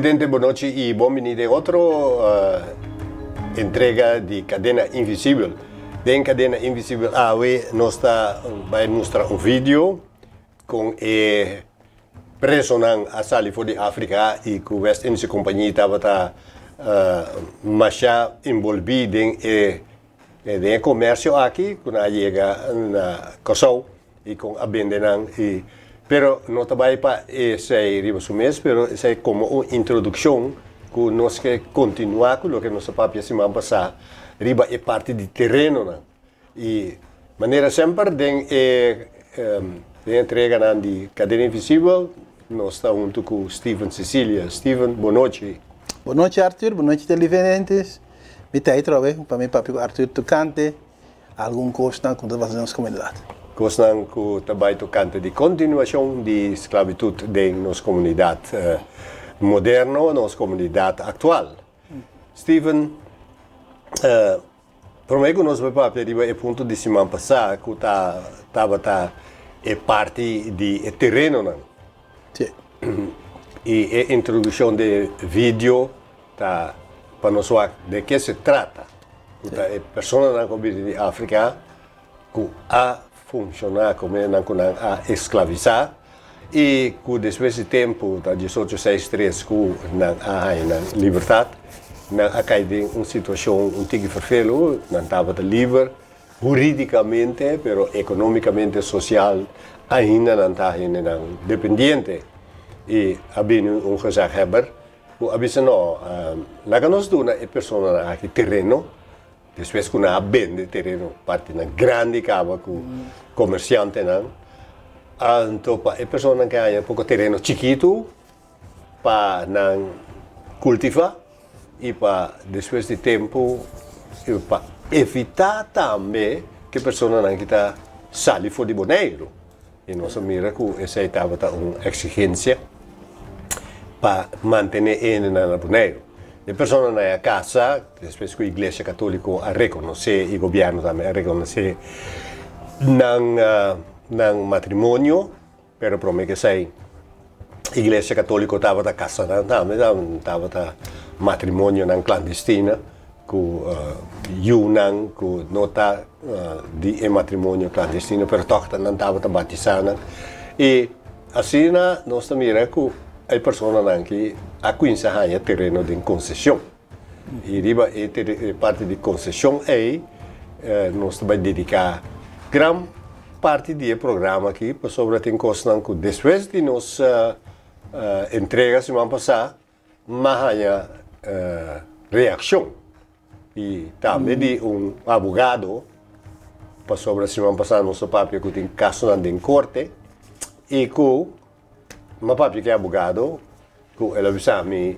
Televidente, bon nochi i bon bini den otro entrega di Cadena Invisibel. Den Cadena Invisibel awe nos ta bai mustra un video con e presonan a sali for di Africa i cu West Indische Compagnie tabata masha envolvi den e den e comercio aki cu nan a yega na Kòrsou i con a bende nan i pero no ta bai pa esei riba su mes pero esei como un introduccion cu nos ke continua cu loke nos a papia siman pasa riba e parti di terenonan i manera semper den e den entreganan di Cadena Invisibel nos ta hunto cu Steven Cecilia. Steven, bon nochi. Bon nochi Arthur, bon nochi televidentes. Mi ta ei trobe pa mi papia ku Arthur tokante algun kosnan ku ta pasa den nos komunidat. Kosnan ku ta bai tokante di kontinuashon di sklabitut den nos komunidat moderno, nos komunidat aktual. Steven, promé ku nos bai papia riba e punto di siman pasá ku ta tabata e parti di e terenonan. Sí. I e introdukshon di e video Ta pa nos wak de ke se trata. Ku ta e personanan ku a bini di Afrika ku a funshoná komo nan ku nan a esklavisá i ku despues di tempu ta diesocho seis tres ku nan a haña nan libertat, nan a kai den un situashon un tiki ferfelu, nan tabata liber huridikamente pero ekonomikamente, sosial ainda nan ta hendenan dependiente i a bini un gezaghebber Ku a bisa no, laga nos duna e personanan aki tereno, despues ku nan a bende tereno partinan grandi kaba ku komersiantenan, anto pa e personanan ke haña poko tereno chikitu pa nan kultivá i pa despues di tempu pa evitá tambe ku e personanan ki ta sali for di Boneiru. I nos a mira ku esei tabata un eksigensia pa mantené e hendenan na Boneiru. E personanan a kasa despues ku Iglesia Katóliko a rekonosé i gobièrnu tambe a rekonosé nan nan matrimonio, pero promé ku esei Iglesia Katóliko tabata kasa nan tambe, tabata matrimonionan klandestina. Ku yunan ku no ta di e matrimonio klandestino pero tòg nan tabata batisá nan. I asina nos ta mira ku e personanan ki a kuminsá haña tereno den konseshon. I riba e parti di konseshon ei nos ta bai dediká gran parti di e programa aki pasobra tin kosnan ku despues di nos entrega siman pasá M'a haña reakshon i tambe di un abogado pasobra siman pasá nos a papia ku tin kasonan den korte i ku m'a papia ku e abogado ku el a bisa mi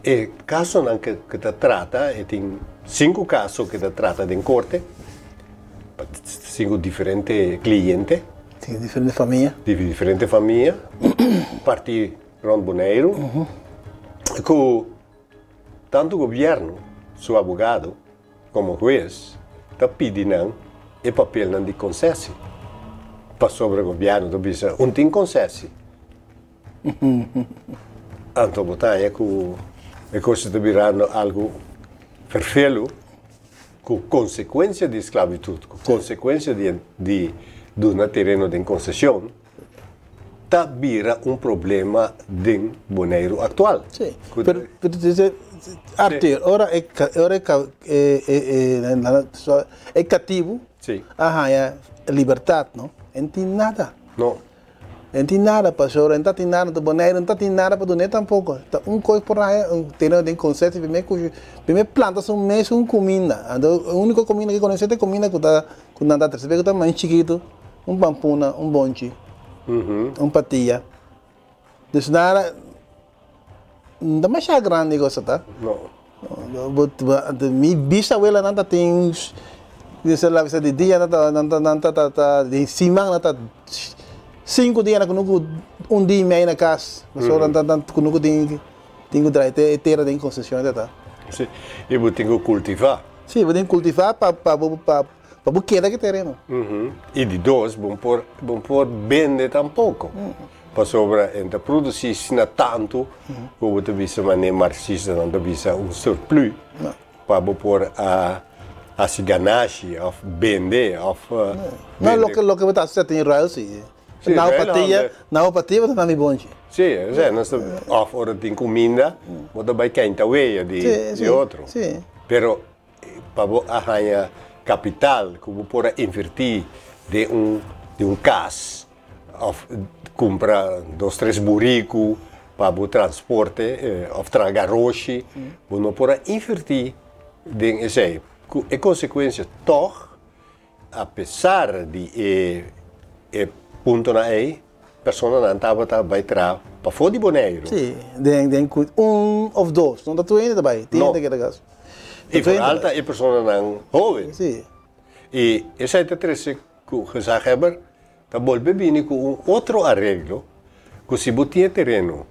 e kasonan ku ta trata e tin sinku kaso ku ta trata den korte pa sinku diferente kliente. Di diferente famia. Di diferente famia parti. Rond Boneiru ku tantu gobièrnu, su abogado, komo hues ta pidi nan e papelnan di konsesi. Pasobra gobièrnu ta bisa un tin konsesi. Anto bo ta haña ku e kos ta birando algu ferfelu ku konsekuensia di sklabitut, ku konsekuensia di duna tereno den konseshon. ta bira un problema den Boneiru aktual. Sí, pero Arthur, ora e ora e e katibu a haña libertat no, e no tin nada. No. E no tin nada pasobra e no ta tin nada, Boneiru no ta tin nada pa dun'é tampoko. Ta un kos por haña un tene den konsepto primer ku primer planta su mesun kuminda. Anto e uniko kuminda ke konosé ta e kuminda ku ta ku nan ta trese ku ta mas chikitu. Un pampuna, un bonchi, un patia. Dus nada, no ta masha grandi cosa ta. No. Mi bisawelanan ta tin, di dia nan ta, nan ta, nan ta, ta, di siman nan ta sinku dia na kunuku, un dia i mei na kas. Pasobra nan ta kunuku tin, tin ku drai e tera den konsesion ta ta. Si, i bo tin ku kultivá. Si, bo tin ku kultivá pa, pa bo, pa. Pa bo keda ku e tereno. I di dos, bo por, bo por bende tampoko. Pasobra e ta produsí asina tantu ku bo ta bisa manera marxistanan ta bisa un surplus pa bo por a hasi ganashi òf bende òf No, loke loke bo ta hasi tin ruil si. Sí, Nau ruil patia, hande. nau patia bo ta na mi bonchi. Sí, osea nos ta òf ora tin kuminda bo ta bai keinta weya di Sí, sí, di otro. sí. Pero pa bo a haña kapital ku bo por a invertí den un den un kas Of kumpra dos tres buriku pa bo transporte of traha garoshi, bo no por a invertí den esei. Ku e konsekuensia tòg, apesar di e e puntonan ei, personanan tabata bai traha pafó di Boneiru. Sí, den den ku un of dos, no ta tur hende ta bai, tin hende ta keda kas. I foral ta e personanan hóben. Sí. I esei ta trese Ku gezaghebber ta bolbe bini ku un otro areglo ku si bo tin e tereno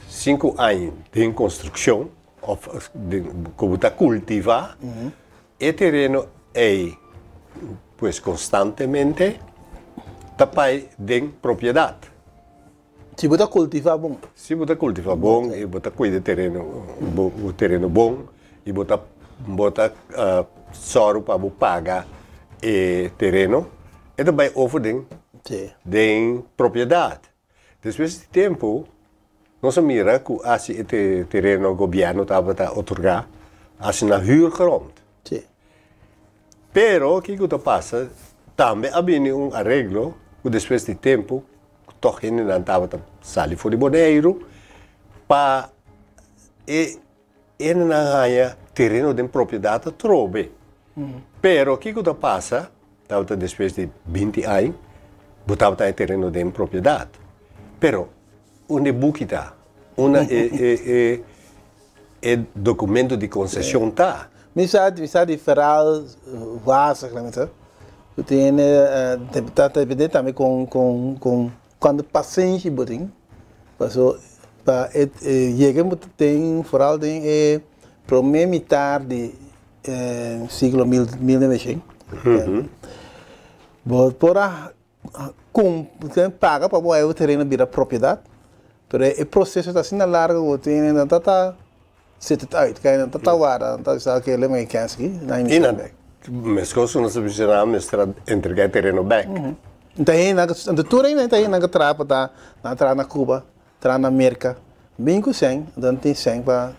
sinku aña den konstrukshon òf ku bo ta kultivá e tereno ei pues konstantemente ta pai den propiedat. Si bo ta kultivá bon. Si bo ta kultivá bon i bo ta kuida e tereno, bo tereno bon i bo ta bo ta sòru pa bo paga e tereno, e ta bai over den den propiedat. Despues di tempu nos a mira ku asi e tereno gobièrnu tabata otorgá asi na huurgrond. Pero kiko ta pasa? Tambe a bini un areglo ku despues di tempu tòg hendenan tabata sali for di Boneiru pa e hendenan haña tereno den propiedat atrobe. Pero kiko ta pasa? Tabata despues di binti aña bo tabata haña tereno den propiedat. Pero unda e buki ta? Unda e E documento di concesión ta. Mi sa mi sa di verhaal wazig laat mi sa ku tin ta depende tambe kon kon kon kuantu pasenshi bo tin paso pa e yega bo tin vooral den e prome mitar di siglo mil 1900 bo por a Con paga pa bo haya bo tereno bira propiedad, pero e proceso ta asina largo cu bo tin nan ta ta zit het uit, kaya nan ta ta warda, nan ta bisa oke lema e kens aki, nan I nan mescos cu nos ta bisa nan mester a entrega e tereno bek. Ta hende nan, tur hende ta hende nan cu traha pa ta, nan a traha na Cuba, traha na Merca, bin cu sèn, nan tin sèn pa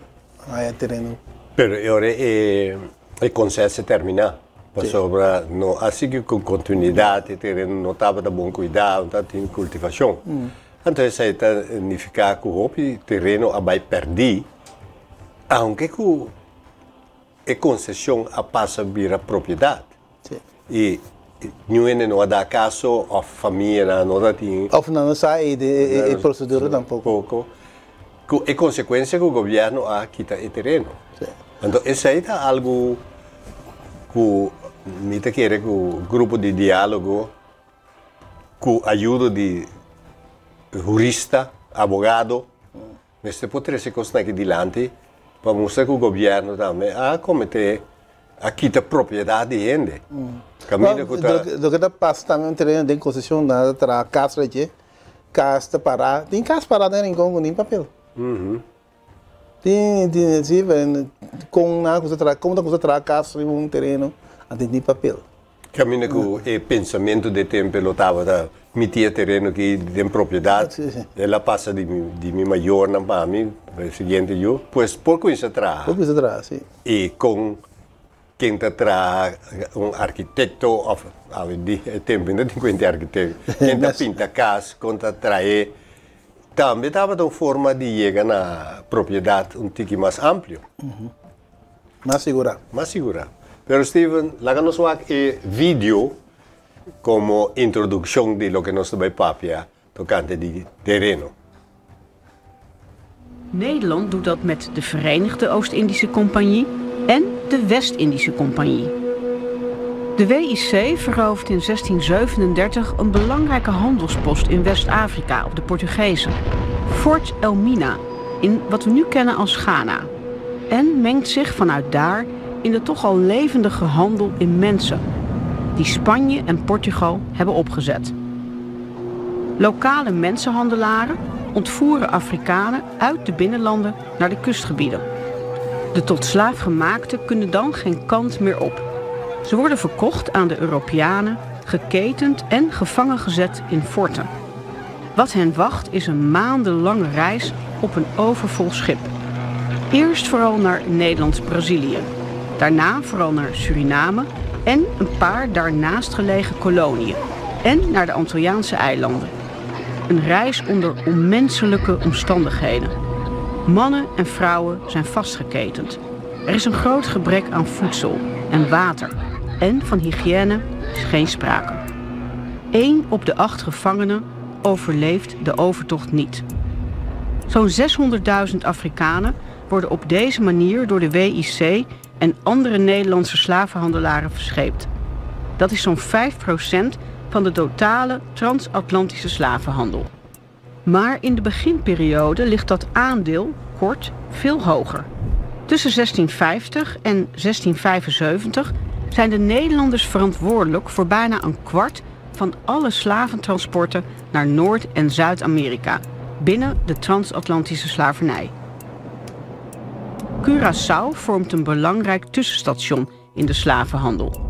haya tereno. Pero e ora e e konses a terminá, pasobra no a sigui ku kontinuidat, e tereno no tabata bon kuidá, no tabatin kultivashon. Anto esei ta nifiká ku hopi tereno a bai pèrdí, aunke ku e konseshon a pasa bira propiedat. I niun hende no a da kaso òf famianan no ta tin. Òf nan no sa e e prosedura tampoko. Poko. Ku e konsekuensia ku gobièrnu a kita e tereno. Anto esei ta algu ku mi ta kere ku grupo di diálogo ku ayudo di hurista, abogado, Mester por trece cosnan aki dilanti pa mustra cu gobierno tambe a comete, a kita propiedad di hende. Caminda cu ta. Loke ta pasa tambe un tereno den concesion nan ta traha cas riba dje, cas ta para, tin cas para den Rincon cu nin papel. Tin, tin, si, con nan a cuminsa traha, como ta cuminsa traha cas riba un tereno antes tin papel. Caminda cu e pensamiento de tempo lo tabata mi tia tereno ki den propiedad, el a pasa di mi di mi mayornan pa mi, pa e siguiente yu, pues por cuminsa traha. Por cuminsa traha, si. Y con ken ta traha, un arquitecto of awe di e tempo no tin cuenta di arquitecto, ken ta pinta cas, con ta trae, tambe tabata un forma di yega na propiedad un tiki mas amplio. Mas sigurá. Mas sigurá. Pero Steven, laga nos wak e video komo introdukshon di loke nos ta bai papia tokante di tereno. Nederland doet dat met de Verenigde Oost-Indische Compagnie en de West-Indische Compagnie. De WIC verovert in 1637 een belangrijke handelspost in West-Afrika op de Portugezen, Fort Elmina, in wat we nu kennen als Ghana en mengt zich vanuit daar in de toch al levendige handel in mensen, die Spanje en Portugal hebben opgezet. Lokale mensenhandelaren ontvoeren Afrikanen uit de binnenlanden naar de kustgebieden. De tot slaafgemaakten kunnen dan geen kant meer op. Ze worden verkocht aan de Europeanen, geketend en gevangen gezet in forten. Wat hen wacht is een maandenlange reis op een overvol schip. Eerst vooral naar Nederlands-Brazilië, daarna vooral naar Suriname en een paar daarnaast gelegen koloniën en naar de Antilliaanse eilanden. Een reis onder onmenselijke omstandigheden. Mannen en vrouwen zijn vastgeketend. Er is een groot gebrek aan voedsel en water en van hygiëne is geen sprake. 1 op de 8 gevangenen overleeft de overtocht niet. Zo'n 600.000 Afrikanen worden op deze manier door de WIC en andere Nederlandse slavenhandelaren verscheept. Dat is zo'n 5% van de totale transatlantische slavenhandel. Maar in de beginperiode ligt dat aandeel kort veel hoger. Tussen 1650 en 1675 zijn de Nederlanders verantwoordelijk voor bijna een kwart van alle slaventransporten naar Noord- en Zuid-Amerika binnen de transatlantische slavernij. Curaçao vormt een belangrijk tussenstation in de slavenhandel.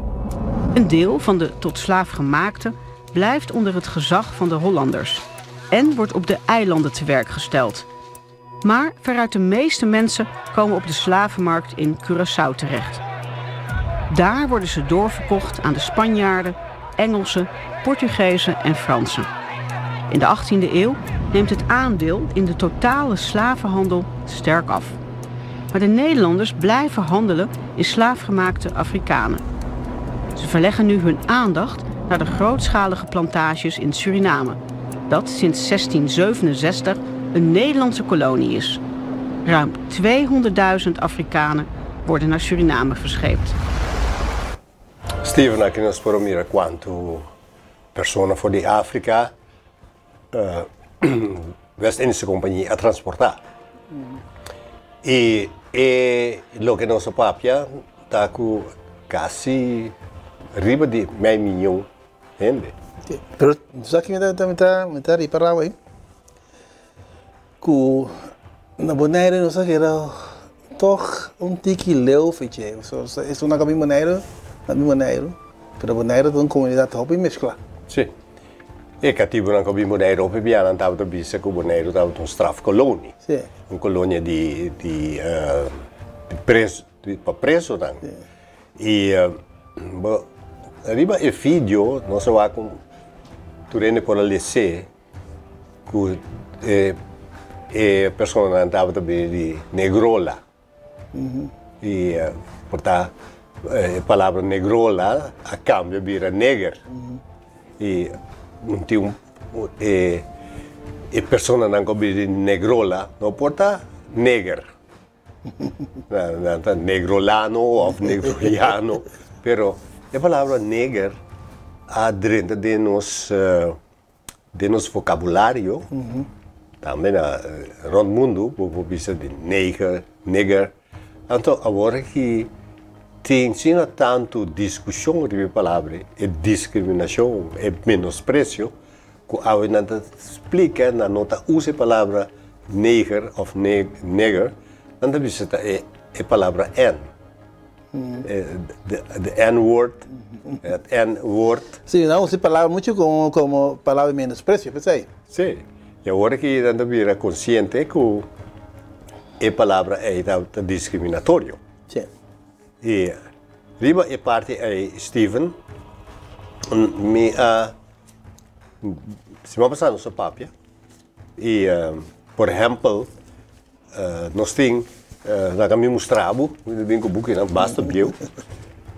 Een deel van de tot slaafgemaakten blijft onder het gezag van de Hollanders en wordt op de eilanden te werk gesteld. Maar veruit de meeste mensen komen op de slavenmarkt in Curaçao terecht. Daar worden ze doorverkocht aan de Spanjaarden, Engelsen, Portugezen en Fransen. In de 18e eeuw neemt het aandeel in de totale slavenhandel sterk af. Maar de Nederlanders blijven handelen in slaafgemaakte Afrikanen. Ze verleggen nu hun aandacht naar de grootschalige plantages in Suriname, dat sinds 1667 een Nederlandse kolonie is. Ruim 200.000 Afrikanen worden naar Suriname verscheept. Steven, aki nos por mira kuantu persona for di Afrika West-Indische Compagnie a transportá. I e loke nos a papia ta ku kasi riba di mei miyon hende. Pero sa ki mi ta ripará awey ku na Bonaire nos a keda tog un tiki leu feche. Esun nan ka bin Boneiru, nan bin Boneiru, pero Boneiru ta un komunidat hopi mesklá. Sí. E katibunan ku a bin Boneiru hopi bia nan tabata bisa ku Boneiru tabata un strafkolonie. Sí. Un kolonia di di di preso pa presonan. I bo riba e video nos a wak un tur hende por a les'é ku e e personanan tabata bini di Negrola. I por ta e palabra Negrola a kambia bira neger. I tin un e e personanan ku a bini di Negrola no por ta neger. Nan ta negrolano of negroliano, pero e palabra neger a drenta den nos den nos vocabulario, tambe na rond mundu bo por bisa di neger, nigger. Anto awor aki tin asina tantu diskushon riba e palabra, e diskriminashon, e menospresio, Ku awe nan ta splika, nan no ta usa e palabra neger òf nigger, nan ta bisa ta e e palabra N. De N-woord, het N-woord. Sí, nan usa e palabra muchu komo komo palabra di menospresio, p'esei. Sí, i awor aki nan ta bira konsiente ku e palabra ei ta diskriminatorio. Sí. I riba e parti ei, Steven, mi a Siman pasá nos a papia i por ehèmpel nos tin laga mi mustra bo, mi ta bin ku bukinan basta bieu,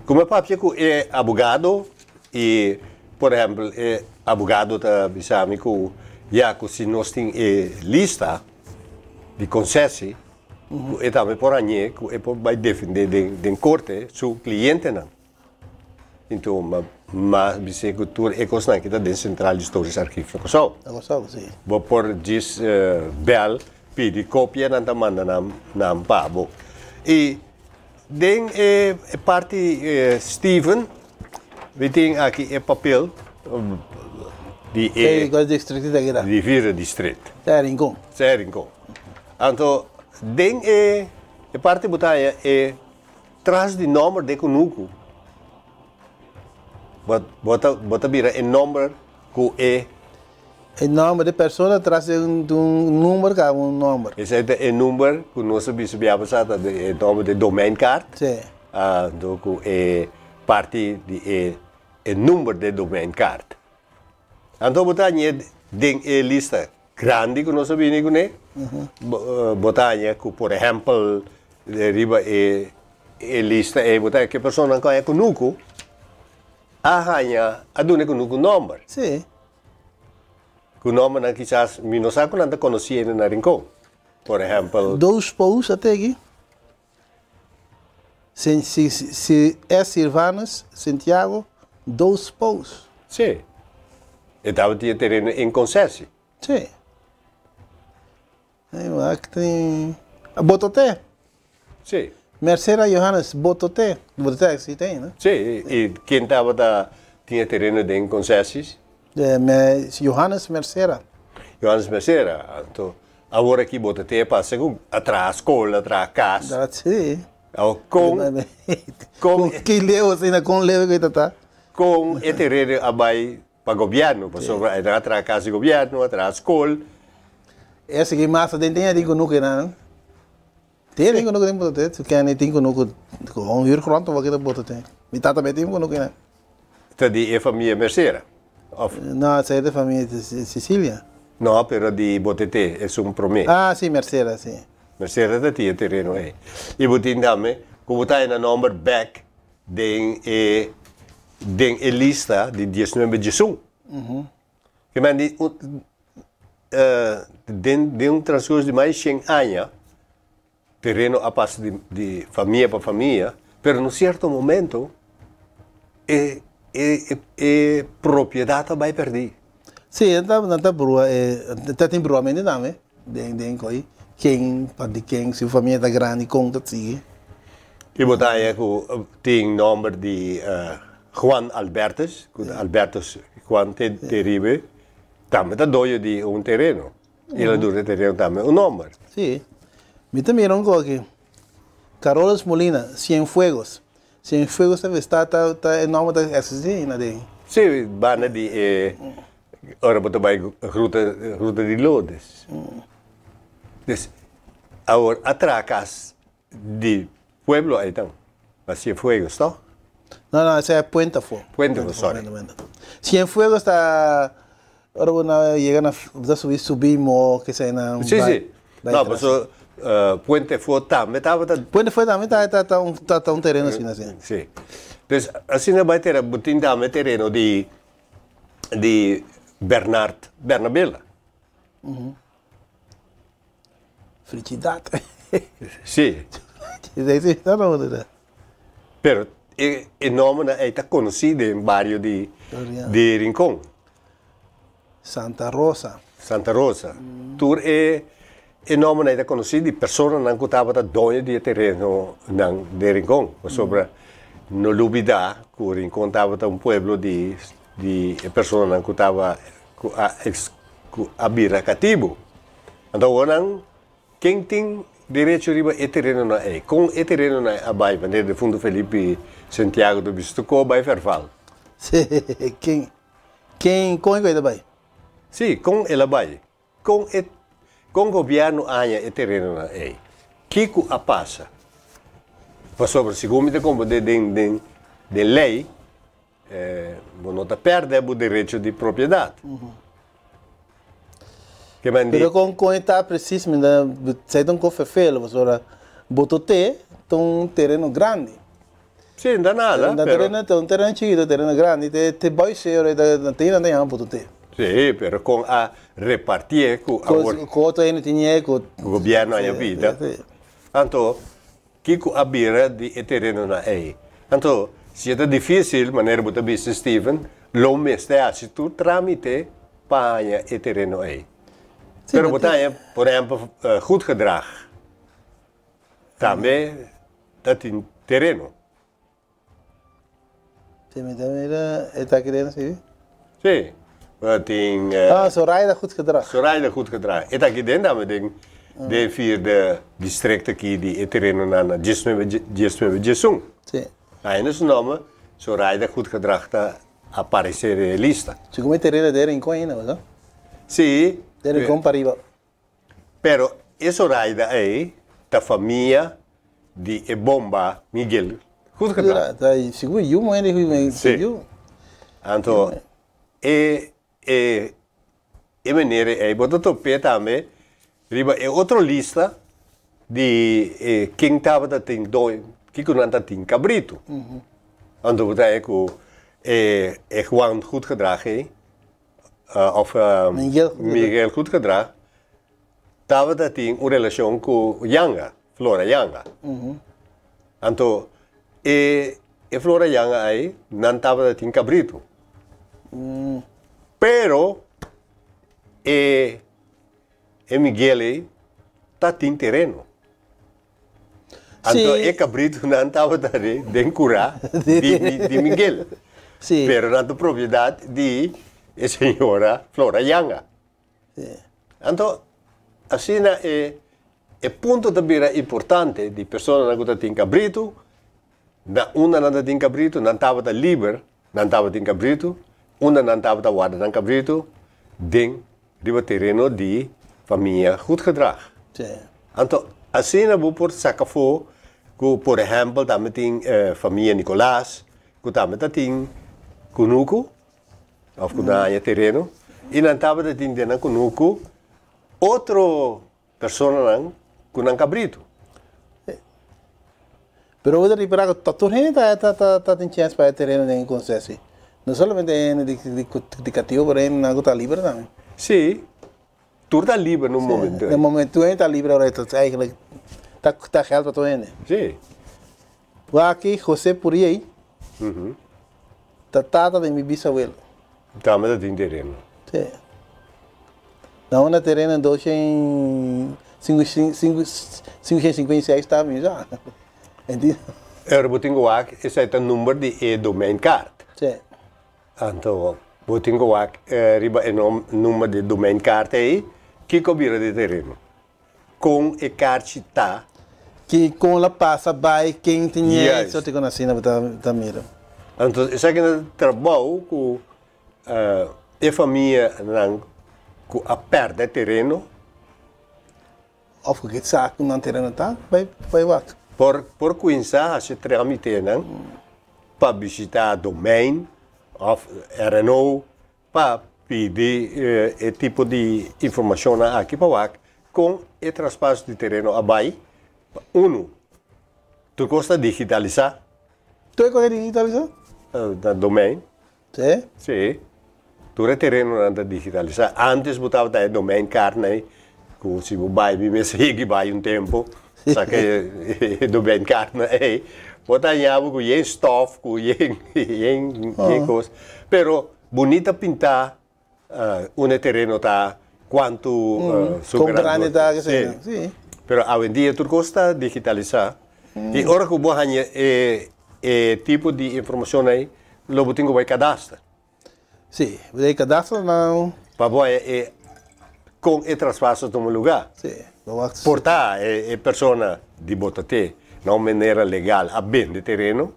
ku mi a papia ku e abogado i por ehèmpel e abogado ta bisa mi ku ya ku si nos tin e lista di konsesi ku e tambe por hañ'é ku e por bai defendé den korte su klientenan. Anto m'a bis'é ku tur e kosnan aki ta den Centraal Historisch Archief na Kòrsou. Na Kòrsou, si. Bo por djis bèl, pidi kopia, nan ta manda nan nan pa bo. I den e parti Steven, mi tin aki e papel. Di e. Kua distrito ta keda? Di vierde district. Ta Rincon. Ta Rincon. Anto den e e parti bo ta haña e tras di nomber den kunuku bo bo ta bo ta bira e nomber ku e. E nomber di persona tras di un di un number ka un nomber. Esei ta e number ku nos a bisa bia pasá ta e nomber di domeinkaart. Si. Anto ku e parti di e e number di domeinkaart. Anto bo ta hañ'é den e lista grandi ku nos a bini kuné, bo ta haña ku por ehèmpel riba e e lista ei bo ta haña ku e personanan ku a haña kunuku a haña a duna e kunuku nòmber. Sí. Ku nòmbernan kisas mi no sa ku nan ta konosí ainda na Rincon. Por ehèmpel. Dos pous a tegi. Si si si es Silvanus Santiago dos pous. Sí. E tabatin e tereno en konsesi. Sí. Ei wak tin Bototé. Sí. Mercera Johannes Bototé. Bototé si tin, no? Sí, i ken tabata tin e tereno den konsesis? De Johannes Mercera. Johannes Mercera. Anto Awor aki bo ta te pasa ku a traha skol, a traha kas. Dat si. Awor kon, kon. Ki leu asina, kon leu ku e ta ta? Kon e tereno a bai pa gobièrnu, pasobra e nan a traha kas di gobièrnu, a traha skol. E sigui mas aden tin e tin kunuku einan. Tin e tin kunuku den boto te, su kende tin kunuku, un huurgrond of wak ta boto te. Mi tata tambe tin kunuku einan. Ta di e famia Mercera, of? No, esei ta famia Cecilia. No, pero di Botete, esun prome. Ah, si, Mercera, si. Mercera ta tin e tereno ei. I bo tin tambe ku bo ta haña nomber bek den e den e lista di diesnuebe diesun. Ke men di den den un transkurso di mas di shen aña Tereno a pasa di di famia pa famia, pero na un sierto momento e e e propiedat a bai pèrdí. Sí, nan ta nan ta brua e ta tin bruamente tambe den den koi ken pa di ken si un famia ta grandi kon ta sigui. I bo ta haña ku tin nòmber di Juan Albertus, ku Albertus Juan Teribe tambe ta doño di un tereno. I el a duna e tereno tambe un nomber. Sí. Mi ta mira un cosa aki. Carolus Molina, Cienfuegos. Cienfuegos ta ta ta ta e nomber ta existi na den. Sí, banda di e ora bo ta bai ruta ruta di Lourdes. Dus awor a traha cas di pueblo aitan na Cienfuegos, to? No, no, esa es Puente Fo. Puente Fo, sorry. Cienfuegos ta ora bo na yega na bo ta subi subi mo ke sa na Sí, sí. No, paso Puente Fo tambe tabata Puente Fo tambe ta ta ta un ta un tereno asina, sí. Sí. Dus asina bai tera bo tin tambe tereno di di Bernard Bernabela. Felicidad. Sí. Pero e e nombernan ei ta konosí den bario di di Rincon. Santa Rosa. Santa Rosa. Tur e e nombernan ei ta konosí di personanan ku tabata doño di e terenonan den Rincon. Pasobra no lubidá ku Rincon tabata un pueblo di di e personanan ku taba ku a ku a bira katibu. Anto awor nan, ken tin derecho riba e terenonan ei? Kon e terenonan a bai manera defunto Felipe Santiago ta bisa tokó bai verval? Sí, ken, ken, kon e ku e ta bai? Sí, kon el a bai? Kon e, kon gobièrnu a haña e terenonan ei? Kiko a pasa? Pasobra segun mi ta komprendé den, den, den lei, Bo no ta pèrdè bo derecho di propiedat. Ke men di. Pero kon kon e ta presis mi ta sei ta un kos ferfelo pasobra bo to te ta un tereno grandi. Si, no ta nada, pero. Tereno ta un tereno chikito, tereno grandi, te te bai se ora ta te nan ta yama bo to te. Si, pero kon a repartié ku awor. Ku otro hende tinié ku. Gobièrnu a haña bida. Anto Kiko a bira di e terenonan ei? Anto, si e ta difísil, manera bo ta bisa Steven, lo mester hasi tur trámite pa haña e tereno ei. Pero bo ta haña, por ehèmpel, Goed Gedrag tambe ta tin tereno. Sí, mi ta mira e ta aki den, sí. Sí. Tin Ah, Zoraida Goedgedrag. Zoraida Goedgedrag. E ta aki den tambe den den vierde district aki di e terenonan na diesnuebe diesnuebe diesun. Si. Ainda su nomber Zoraida Goedgedrag ta aparece den e lista. Si como e tereno den Rincon ainda, no? Si. Den Rincon pariba. Pero e Zoraida ei ta famia di e bomba Miguel Goedgedrag. Ta sigur yu muhé di yu. Si. Anto e e e manera ei bo ta top'é tambe riba e otro lista di e ken tabata tin doño, kiko nan ta tin kabritu. Anto bo ta haña ku e e Juan Goedgedrag ei òf Miguel Goedgedrag. Miguel Goedgedrag tabata tin un relashon ku Yanga, Flora Yanga. Anto e e Flora Yanga ei nan tabata tin kabritu. Pero e e Miguel ei ta tin tereno. Anto e kabritunan tabata den kurá di Miguel. Pero nan ta propiedat di e señora Flora Yanga. Anto asina e e punto ta bira importante di personanan ku ta tin kabritu, na unda nan ta tin kabritu, nan tabata liber, nan tabatin kabritu, unda nan tabata warda nan kabritu, den riba tereno di famia Goedgedrag. Anto asina bo por saca afo cu por ehempel tambe tin famia Nicolaas cu tambe ta tin cunucu of cu nan haña tereno y nan tabata tin den nan cunucu otro personanan cu nan cabrito. Pero bo ta ripara cu ta tur hende ta ta ta ta tin chens pa e tereno den e concesi. No solamente e hende di di di cativo pero hendenan cu ta liber tambe. Si, tur ta liber na un momento. Na un momento tur hende ta liber ora ta eigenlijk ta ta geld pa tur hende. Si. Wak Jose Puriey ta tata di mi bisabuelo. Tambe ta tin tereno. Si. Na unda tereno doshen sinku sinku sinku shen sinkuenta i seis ta mi sa. Entiende? Ora bo tin ku wak esei ta number di e domeinkaart. Si. Anto bo tin ku wak riba e number di domeinkaart ei kiko bira di tereno. Kon e karchi ta. Ki kon la pasa bai ken tin ñe sote kon asina bo ta mira. Anto esaki na trabou ku e famianan ku a pèrdè tereno. Òf ku ke sa ku nan tereno ta bai bai wak. Por por kuminsá hasi trámitenan pa bishitá domein òf RNO Pa pidi e tipo di informashonnan aki pa wak kon e traspaso di tereno a bai, unu, tur kos ta digitalisá. Tur e kos ta digitalisá? Na domein. Sí? Sí. Tur e terenonan ta digitalisá. Ántes bo tabata e domeinkaart ei ku si bo bai mi mester yegi bai un tempu saka e domeinkaartnan ei, bo ta haña bo ku yen stòf, ku yen yen yen kos. Pero bunita pintá unda e tereno ta, kuantu su Kon grandi ta, kese. Sí. Pero awendia tur kos ta digitalisá i ora ku bo haña e e tipo di informashon ei lo bo tin ku bai kadaster. Sí, bo ta e kadaster nan. Pa bo haña e kon e traspaso tuma lugá. Sí, bo wak. Por ta e persona di bo ta te na un manera legal a bende tereno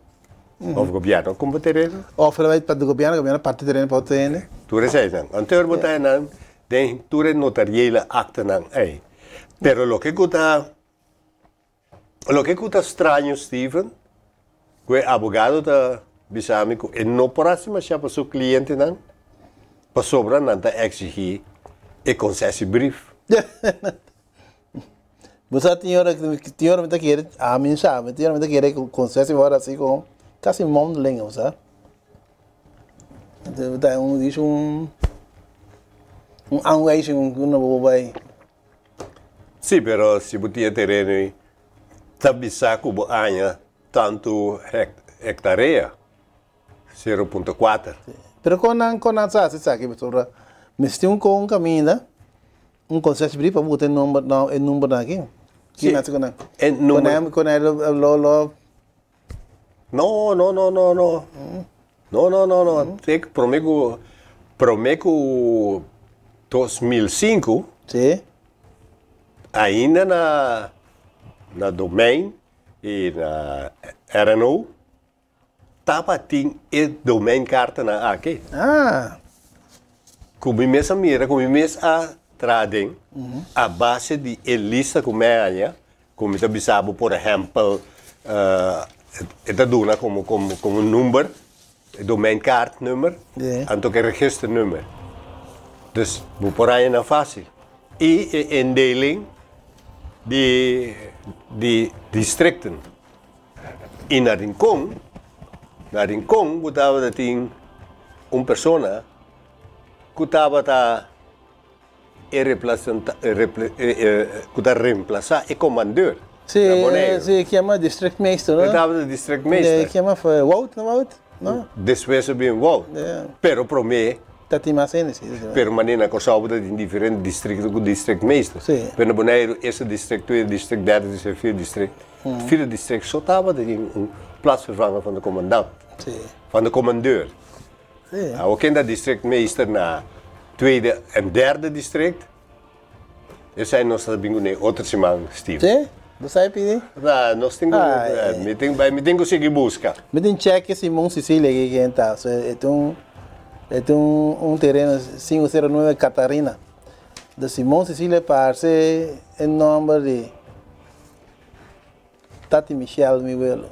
òf gobièrnu a kumpra tereno. Òf el a bai pa gobièrnu, gobièrnu a parti tereno pa otro hende. Tur eseinan. Anto bo ta haña nan den tur e notariële aktenan ei. Pero loke ku ta Loke ku ta straño Steven, ku e abogado ta bisa mi ku e no por hasi mashá pa su klientenan pasobra nan ta eksigí e konsesiebrief. Bo sa tin ora, tin ora mi ta kere, ami sa, tin ora mi ta kere ku konsesi por hasi kon kasi mondeling, bo sa. Ta un dice un un aanwijzing ku no bo bai. Sí, pero si bo tin e tereno ei, ta bisa ku bo aña tantu hectarea, 0.4. Pero kon nan kon nan sa hasi esaki pasobra mester un kon kaminda un konsesbri pa buta e nomber no e numbernan aki. Sí, Ki nan hasi ku nan? E number. Kon nan lo lo. No, no, no, no, no. No, no, no, no. Tek prome ku Promé ku 2005, ainda na na Domein i na RNO tabatin e domeinkaartennan aki. Ah. Ku mi mes a mira, ku mi mes a traha den, a base di e lista ku mi a haña, ku mi ta bisa bo por ehèmpel, e ta duna komo komo komo number, e domeinkaartnummer, anto ku e registernummer. Dus bo por haña nan fásil. I e indeling di di distrikten. I na Rincon, na Rincon bo tabata tin un persona ku tabata e representa ku ta remplasá e komandeur Sí, na Boneiru. sí, ke yama districtmeester, no? E tabata districtmeester. E yama Wout, no Wout? No? Despues a bin Wout. Yeah. Pero promé. Ta tin mas hende, sí. Pero manera na Kòrsou bo ta tin diferente distrikto ku districtmeester. Sí. Pero na Boneiru ese district, tweede district, derde district, vierde district. Vierde district so tabata tin un plaatsvervanger van de commandant. Sí. Van de commandeur. Sí. Awor ken ta districtmeester na tweede en derde district? Esei nos ta bin kuné otro siman, Steven. Sí? Bo sa e pidi? Na, nos tin ku, Ai. mi tin bai, mi tin ku sigui buska. Mi tin check Simon Sicilia aki ken ta. So e ta un, e ta un, un tereno 509 Catharina. De Simon Sicilia parse e nomber di Tati Michel mi welo.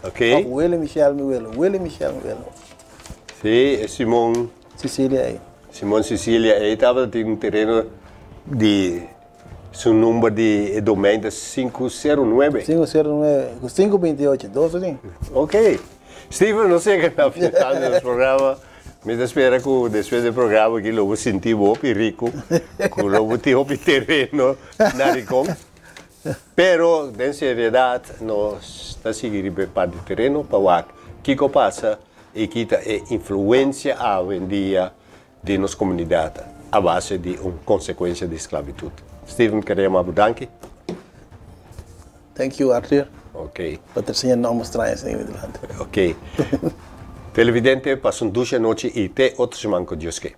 Ok. Of Willy Michel mi welo. Willy Michel mi welo. Sí, e Simon. Sicilia ei. Simon Sicilia ei tabata tin un tereno di su number di e domein ta 509. 509 ku 528, dos asin. Ok. Steven, nos yega na final di nos programa. Mi ta spera ku despues di e programa aki lo bo sinti bo hopi riku, ku lo bo tin hopi tereno na Rincon. Pero den seriedad nos ta sigui riba e parti tereno pa wak kiko pasa y ki ta e influencia awendia den nos comunidad a base di un consecuencia di sclavitud. Steven kere yama bo danki. Thank you Arthur. Ok. Pa trece ña nomber straño asina mi dilanti. Ok. Televidente pasa un dushi anochi y te otro siman cu Dios ke.